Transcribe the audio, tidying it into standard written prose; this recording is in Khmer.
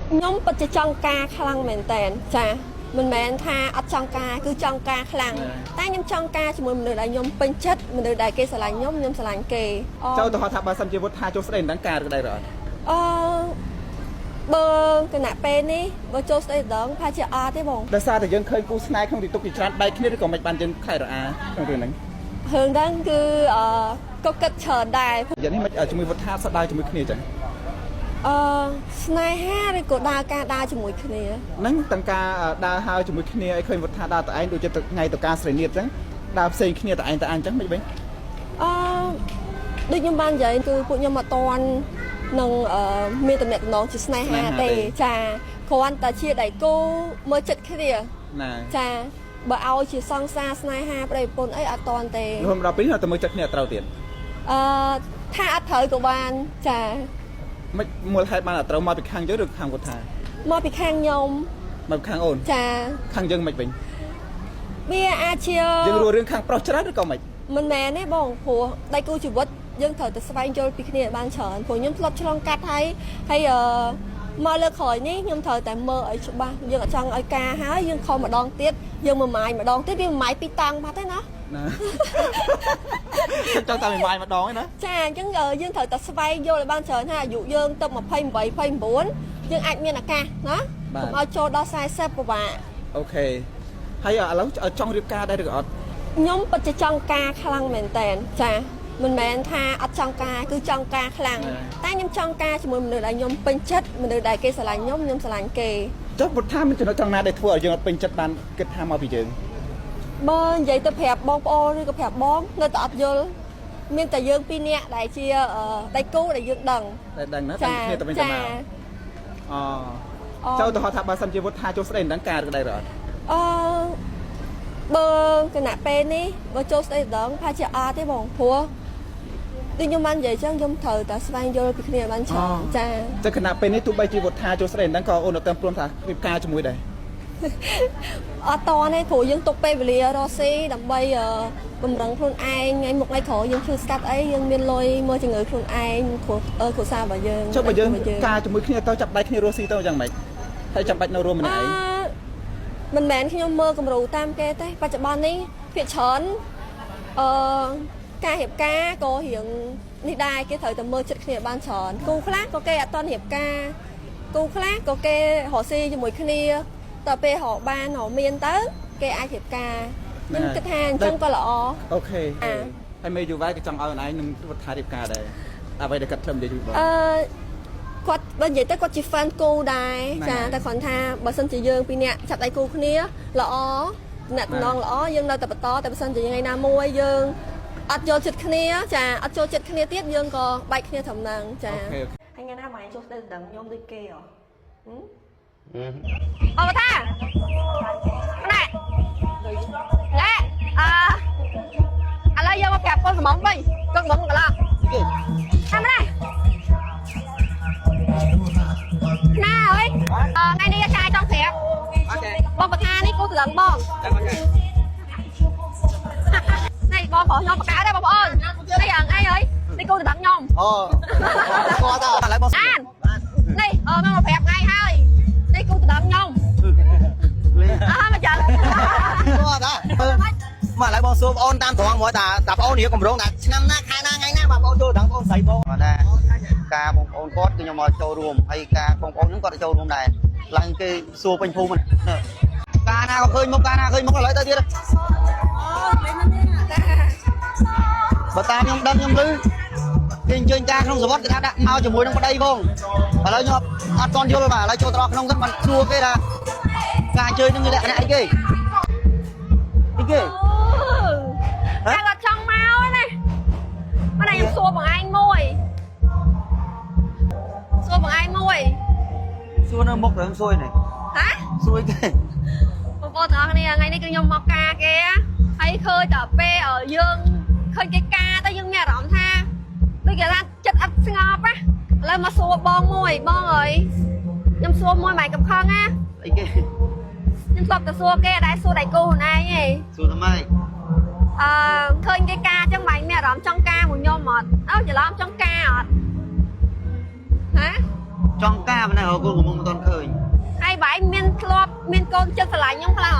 ខ្ញុំពិតជាចង់ការខ្លាំងមែនតើចាមិនមែនថាអត់ចង់ការគឺចង់ការខ្លាំងតែខ្ញុំចង់ការជាមួយមនុស្សដែលខ្ញុំពេញចិត្តមនុស្សដែលគេស្រឡាញ់ខ្ញុំខ្ញុំស្រឡាញ់គេអូ ចូលទៅហៅថាបើសិនជាវុធាចូលស្ដីមិនដឹងការឬដែរឬអត់ អឺបើគណៈពេលនេះបើចូលស្ដីដងប្រហែលជាអត់ទេបង ដោយសារតែយើងឃើញគូស្នេហ៍ក្នុងទីទុកជាច្រើនបែកគ្នាឬក៏មិនបានយើងខ្លាចរអាក្នុងរឿងហ្នឹង រឿងហ្នឹងគឺអឺក៏គិតច្រើនដែរ យ៉ាងនេះមិនជាមួយវុធាសដើរជាមួយគ្នាចឹង អឺស្នេហាឬក៏ដើរការដើរជាមួយគ្នា ហ្នឹងទាំងការដើរហើយជាមួយគ្នាឲ្យឃើញវុធាដើរតែឯងដូចជាថ្ងៃតការស្រីនៀតចឹងដើរផ្សេងគ្នាតែឯងតែអញចឹងមិនវិញ អឺដូចខ្ញុំបាននិយាយគឺពួកខ្ញុំអត់តាន់នឹងអឺមានតំណែងតំណងជាស្នេហាទេចាគ្រាន់តែជាដៃគូមើលចិត្តគ្នា ណា ចាបើឲ្យជាសង្សារស្នេហាប្តីប្រពន្ធអីអត់តាន់ទេ រហូតដល់ពេលនេះទៅមើលចិត្តគ្នាអត់ត្រូវទៀត អឺថាអត់ត្រូវក៏បានចា មិនមូលហេតុបានអត់ត្រូវមកពីខាងយើងឬខាងវុធា មកពីខាងខ្ញុំ មកពីខាងអូន ចា ខាងយើងមិនវិញ វាអាចជា យើងរស់រឿងខាងប្រុសច្រើនឬក៏មិន មិនមែនទេបងព្រោះដៃគូជីវិតយើងត្រូវតែស្វែងយល់ពីគ្នាឲ្យបានច្រើនព្រោះខ្ញុំធ្លាប់ឆ្លងកាត់ហើយហើយអឺមកលើកក្រោយនេះខ្ញុំត្រូវតែមើលឲ្យច្បាស់យើងអត់ចង់ឲ្យការហើយយើងខំម្ដងទៀតយើងមួយម៉ាយម្ដងទៀតវាមួយម៉ាយពីរតង់បាត់ទេណា ណា ចង់តាមម៉ាយម្ដងឯណា ចាអញ្ចឹងយើងត្រូវតែស្វែងយល់ឲ្យបានច្រើនថាអាយុយើងទៅ28 29យើងអាចមានឱកាសណាកុំឲ្យចូលដល់40ពិបាក OK ហើយឥឡូវចង់រៀបការដែរឬក៏អត់ ខ្ញុំពិតជាចង់ការខ្លាំងមែនតើចាមិនមែនថាអត់ចង់ការគឺចង់ការខ្លាំងតែខ្ញុំចង់ការជាមួយមនុស្សដែលខ្ញុំពេញចិត្តមនុស្សដែលគេស្រឡាញ់ខ្ញុំខ្ញុំស្រឡាញ់គេ ចុះពុទ្ធាមានចំណុចត្រង់ណាដែលធ្វើឲ្យយើងអត់ពេញចិត្តបានគិតថាមកពីយើង បើនិយាយទៅប្រាប់បងប្អូនឬក៏ប្រាប់បងនៅតែអត់យល់មានតែយើងពីរនាក់ដែលជាដៃគូដែលយើងដឹង តែដឹងណាដឹងគ្នាទៅវិញទៅមកអូចូលទៅហៅថាបើសិនជាវុធាចូលស្ដីមិនដឹងការឬដែរឬអត់ អឺបើគណៈពេលនេះបើចូលស្ដីដងប្រហែលជាអត់ទេបងព្រោះដូចខ្ញុំបាននិយាយចឹងខ្ញុំត្រូវតែស្វែងយល់ពីគ្នាបានច្រើនចា តែគណៈពេលនេះទោះបីជាវុធាចូលស្ដីមិនដឹងក៏អូនអត់ទាន់ព្រមថារៀបការជាមួយដែរ អត់តទេព្រោះយើងទុកពេលវេលារកស៊ីដើម្បីបំរុងខ្លួនឯងថ្ងៃមុខថ្ងៃក្រោយយើងឈឺស្កាត់អីយើងមានលុយមើលជំងឺខ្លួនឯងគ្រួគ្រួសាររបស់យើង ចុះបើយើងការជាមួយគ្នាទៅចាប់ដៃគ្នារស់ស៊ីទៅយ៉ាងម៉េចហើយចាំបាច់នៅរួមម្នាក់ឯង មិនមែនខ្ញុំមើលគំរូតាមគេទេបច្ចុប្បន្ននេះភាគច្រើនអឺការរៀបការក៏រៀងនេះដែរគេត្រូវតែមើលចិត្តគ្នាបានច្រើនគូខ្លះក៏គេអត់តន់រៀបការគូខ្លះក៏គេរកស៊ីជាមួយគ្នាតទៅពេលរកបានរកមានទៅគេអាចរៀបការខ្ញុំគិតថាអញ្ចឹងក៏ល្អ OK ហើយមេយូវ៉ៃក៏ចង់ឲ្យអូនឯងនឹងវុធារៀបការដែរអ្វីដែលគាត់ធ្លាប់និយាយជាមួយបង អឺគាត់បើនិយាយទៅគាត់ជា fan គូដែរចាតែគ្រាន់ថាបើសិនជាយើងពីរនាក់ចាប់ដៃគូគ្នាល្អអ្នកតំណងល្អយើងនៅតែបន្តតែបើសិនជាថ្ងៃណាមួយយើងអត់យកចិត្តគ្នាចាអត់ចូលចិត្តគ្នាទៀតយើងក៏បែកគ្នាត្រឹមហ្នឹងចា OK ហើយថ្ងៃណាបងឯងចូលស្ដីដឹងខ្ញុំដូចគេហ៎អូបថាណែណែអឺឥឡូវយកមកប្រាប់កូនកំងវិញកូនកំងកន្លង តាមណាណាអើយថ្ងៃនេះចាយចង់ប្រាប់បងបថានេះគូស្រឡឹងបងនេះបងប្រុសខ្ញុំបកកើតទេបងប្អូននេះអងអីអើយនេះគូស្រឡឹងខ្ញុំ អូគាត់តឥឡូវបង អាននេះអឺមកប្រាប់ថ្ងៃហើយនេះគូស្រឡឹងខ្ញុំអើមកចឹង គាត់តមកឥឡូវបងសួរបងអូនតាមត្រង់មកតាតាបងអូនរៀបកម្រងតាឆ្នាំណាខែណាថ្ងៃណាបាទបងចូលដល់បងស្រីបង គាត់ថាការបងប្អូនគាត់គឺខ្ញុំមកចូលរួមហើយការបងប្អូនខ្ញុំគាត់ចូលរួមដែរឡើងគេសួរពេញភូមិហ្នឹងការណាក៏ឃើញមុខការណាឃើញមុខឥឡូវទៅទៀតបើតាមខ្ញុំដឹងខ្ញុំឮគេអញ្ជើញការក្នុងសវត្តគេថាដាក់មកជាមួយនឹងប្តីផងឥឡូវខ្ញុំអត់ទាន់យល់បាទឥឡូវចូលទៅដល់ក្នុងទៅបានសួរគេថាការអញ្ជើញនឹងលក្ខណៈអីគេអីគេ តែគាត់ចង់មកណាមិនខ្ញុំសួរបងឯងមួយសួរបងឯងមួយ សួរនៅមុខទៅសួរនេះ ហ៎ សួរគេ បងប្អូនទាំងអស់គ្នាថ្ងៃនេះគឺខ្ញុំមកការគេហើយឃើញតែពេលយើងឃើញគេការទៅយើងមានអារម្មណ៍ថាដូចគេថាចិត្តអត់ស្ងប់ណាឥឡូវមកសួរបងមួយបងអើយខ្ញុំសួរមួយមិនកំខឹងណា អីគេ ខ្ញុំធ្លាប់តែសួរគេអត់ដែលសួរដៃគូខ្លួនឯងទេ សួរທຳໄມ អឺឃើញគេការចឹងមិនមានអារម្មណ៍ចង់ការមួយខ្ញុំអត់អើច្រឡំចង់ការអត់ហ៎ ចង់ការមិនដែររកកូនកំមុំមិនទាន់ឃើញ ឯងមានធ្លាប់មានកូនចិត្តស្រឡាញ់ខ្ញុំខ្លះ